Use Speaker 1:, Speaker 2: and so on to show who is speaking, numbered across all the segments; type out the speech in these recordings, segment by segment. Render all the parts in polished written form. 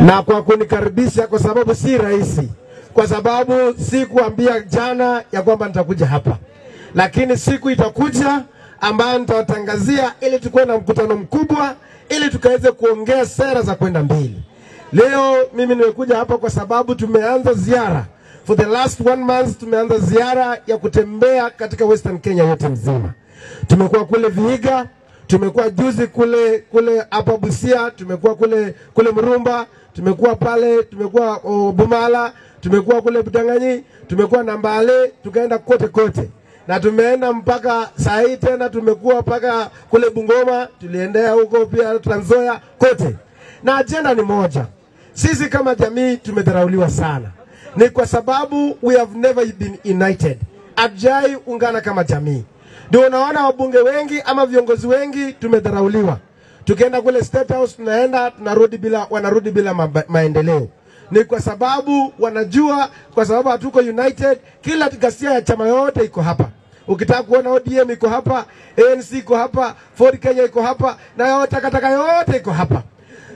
Speaker 1: Na kwa kunikaribisha, kwa sababu si rahisi, kwa sababu sikuambia jana ya kwamba nitakuja hapa, lakini siku itakuja ambayo nitawatangazia ili tukuwe na mkutano mkubwa ili tukaweze kuongea sera za kwenda mbele. Leo mimi nimekuja hapa kwa sababu tumeanza ziara. For the last 1 month tumeanza ziara ya kutembea katika Western Kenya yote mzima. Tumekuwa kule Vihiga, tumekuwa juzi kule hapa Busia, tumekuwa kule Murumba, tumekuwa pale, tumekuwa Bumala, tumekuwa kule Budanganyi, tumekuwa Nambale, tukaenda kote kote. Na tumeenda mpaka saa hii tena tumekuwa mpaka kule Bungoma, tuliendea huko pia Trans Nzoia, kote. Na agenda ni moja. Sisi kama jamii tumedharauliwa sana. Ni kwa sababu we have never been united. Hatujai ungana kama jamii. Ndio unaona wabunge wengi ama viongozi wengi tumedharauliwa. Tukienda kule State House tunaenda tunarudi bila, wanarudi bila maendeleo. Ni kwa sababu wanajua, kwa sababu hatuko united. Kila ghasia ya chama yote iko hapa. Ukitaka kuona ODM iko hapa, ANC iko hapa, Ford Kenya iko hapa, na yote takataka yote iko hapa.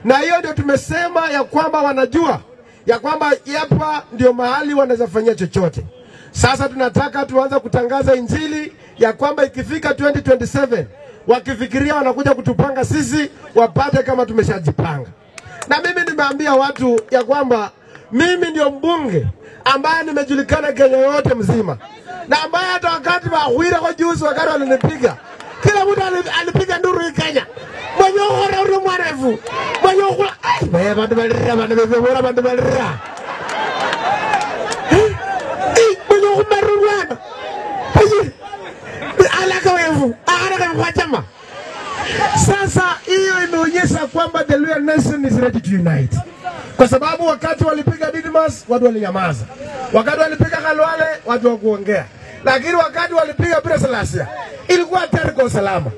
Speaker 1: Na hiyo ndio tumesema ya kwamba wanajua ya kwamba hapa ndio mahali wanaweza fanyia chochote. Sasa tunataka tuanze kutangaza injili ya kwamba ikifika 2027 wakifikiria wanakuja kutupanga sisi, wapate kama tumeshajipanga. Na mimi nimeambia watu ya kwamba mimi ndio mbunge ambaye nimejulikana Kenya yote mzima, na ambaye hata wakati wa Wira kwa juzi wakati walinipiga, kila mtu alipiga nduru hii Kenya. Mwenye uhora uri mwarefu, mwenye uhora, ay, bandu balira, bandu balira, bandu balira. Mwenye uhora mwana. Alaka wefu, alaka mwachama. Sasa hiyo imeonyesha kwamba the Luhya Nation is ready to unite. Kwa sababu wakati walipiga Didmus watu walinyamaza. Wakati walipiga Khalwale watu hawakuongea. Lakini wakati walipiga Peter Salasya ilikuwa hatari kwa usalama.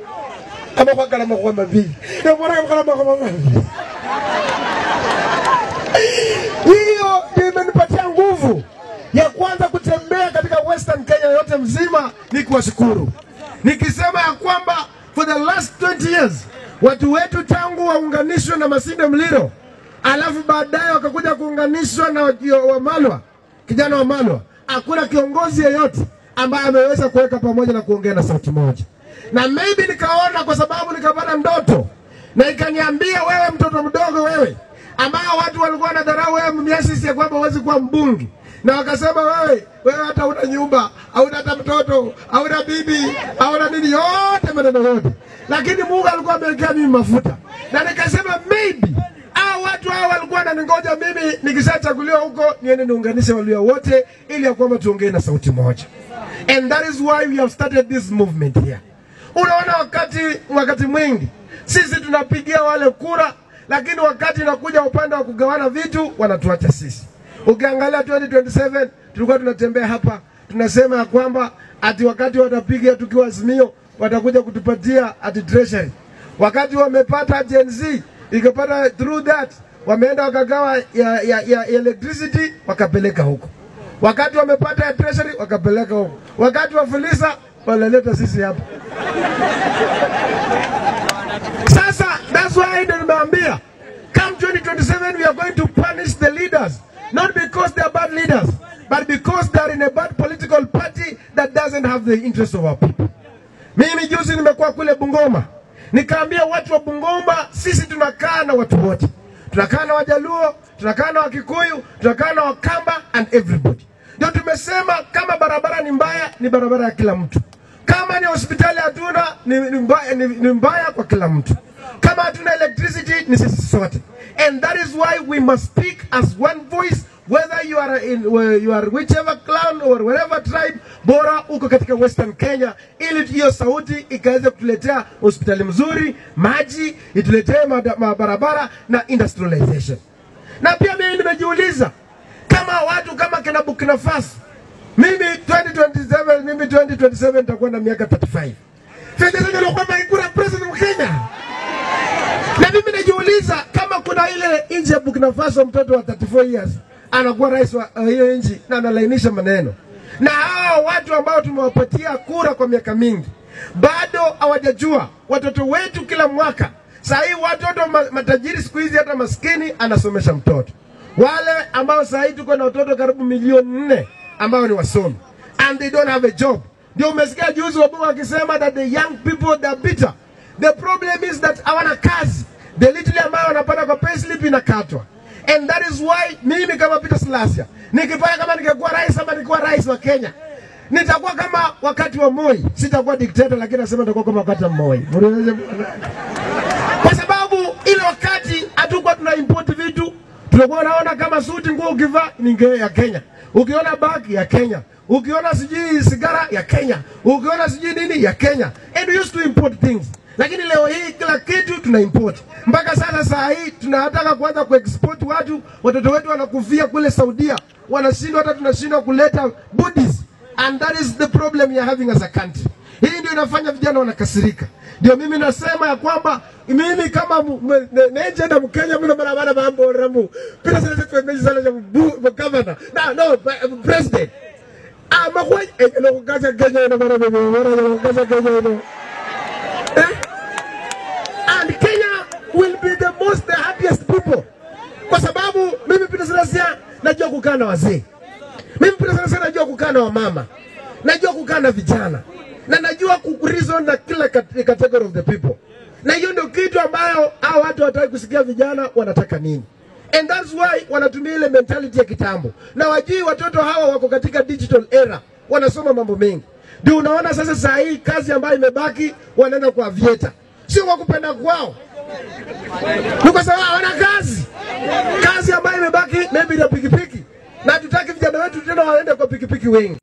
Speaker 1: Kama kwa kalama kwa mabii. Na bora kama kalama kwa mabii. Hiyo ndio imenipatia nguvu ya kwanza kutembea katika Western Kenya yote mzima, ni kuwashukuru. Nikisema ya kwamba for the last 20 years watu wetu tangu waunganishwe na Masinde Muliro, alafu baadaye wakakuja kuunganishwa na Wamalwa, kijana Wamalwa, hakuna kiongozi yeyote ambaye ameweza kuweka pamoja na kuongea na sauti moja. Na maybe nikaona, kwa sababu nikapata ndoto na ikaniambia, wewe mtoto mdogo wewe, ambao watu walikuwa wanadharau wewe mmiasi ya kwamba huwezi kuwa mbunge, na wakasema wewe hata una nyumba, hauna hata mtoto, hauna bibi, hauna nini, yote maneno yote. Lakini Mungu alikuwa amewekea mimi mafuta. Na nikasema maybe hao watu hao walikuwa wananingoja mimi nikishachaguliwa huko niende niunganishe Waluhya wote ili ya kwamba tuongee na sauti moja. And that is why we have started this movement here. Unaona wakati mwingi sisi tunapigia wale kura, lakini wakati inakuja upande wa kugawana vitu wanatuacha sisi. Ukiangalia 2027 tulikuwa tunatembea hapa tunasema ya kwamba ati wakati watapiga tukiwa Azimio watakuja kutupatia ati treasury. Wakati wamepata Gen Z ikapata through that wameenda wakagawa ya electricity wakapeleka huko. Wakati wamepata ya treasury wakapeleka huko. Wakati wa Fuliza walileta sisi hapa. Sasa that's why ndio nimeambia come 2027 we are going to punish the leaders. Not because they are bad leaders, but because they are in a bad political party that doesn't have the interest of our people. Mimi juzi nimekuwa kule Bungoma. Nikaambia watu wa Bungoma, sisi tunakaa na watu wote. Tunakaa na Wajaluo, tunakaa na Wakikuyu, tunakaa na Wakamba and everybody. Ndio tumesema kama barabara ni mbaya, ni barabara ya kila mtu. Kama ni hospitali hatuna, ni mbaya kwa kila mtu. Kama hatuna electricity, ni sisi sote. And that is why we must speak as one voice, whether you are in you are whichever clan or whatever tribe, bora uko katika Western Kenya, ili hiyo sauti ikaweze kutuletea hospitali mzuri, maji, ituletee barabara na industrialization. Na pia mimi nimejiuliza kama watu kama kina Burkina Faso, mimi 2027 nitakuwa na miaka 35. Fedha kwamba ikura president wa Kenya. Na mimi najiuliza kama kuna ile nchi ya Burkina Faso mtoto wa 34 years anakuwa rais wa hiyo nchi na analainisha maneno. Na hao watu ambao tumewapatia kura kwa miaka mingi bado hawajajua watoto wetu kila mwaka Saa hii watoto matajiri siku hizi hata maskini anasomesha mtoto. Wale ambao saa hii tuko na watoto karibu 4 milioni ambao ni wasomi and they don't have a job. Ndio umesikia juzi wabunge wakisema that the young people, they are bitter. The problem is that hawana kazi. The little ambayo wanapata kwa payslip inakatwa. And that is why mimi kama Peter Salasya, nikipata, kama ningekuwa rais ama nikuwa rais wa Kenya, nitakuwa kama wakati wa Moi. Sitakuwa dictator, lakini nasema nitakuwa kama wakati wa Moi. Kwa sababu ile wakati hatukuwa tuna import vitu, tulikuwa naona kama suti, nguo ukivaa ni ya Kenya, ukiona bag ya Kenya, ukiona sijui sigara ya Kenya, ukiona sijui nini ya Kenya, and we used to import things. Lakini leo hii kila kitu tuna import. Mpaka sasa saa hii tunataka kuanza kuexport watu, watoto wetu wanakufia kule Saudia, wanashindwa, hata tunashindwa kuleta bodies. And that is the problem we are having as a country. Hii ndio inafanya vijana wanakasirika. Ndio mimi nasema ya kwamba mimi kama nejenda Mkenya mino barabara mambo ramu. Pila sana kwa sana cha governor. No, no, president. Ah, makwa no kukaza Kenya no barabara barabara kukaza Kenya no. Eh? And Kenya will be the most the happiest people. Kwa sababu mimi Peter Salasya najua kukaa na wazee. Mimi Peter Salasya najua kukaa na wamama. Najua kukaa na vijana. Na najua kureason na kila category of the people. Na hiyo ndio kitu ambayo hao watu hawataki kusikia, vijana wanataka nini. And that's why wanatumia ile mentality ya kitambo. Na wajui watoto hawa wako katika digital era. Wanasoma mambo mengi. Ndio unaona sasa saa hii kazi ambayo imebaki wanaenda kwa vieta. Sio kwa kupenda kwao. Ni kwa sababu hawana kazi. Kazi ambayo imebaki maybe ya pikipiki. Na hatutaki vijana wetu tena waende kwa pikipiki wengi.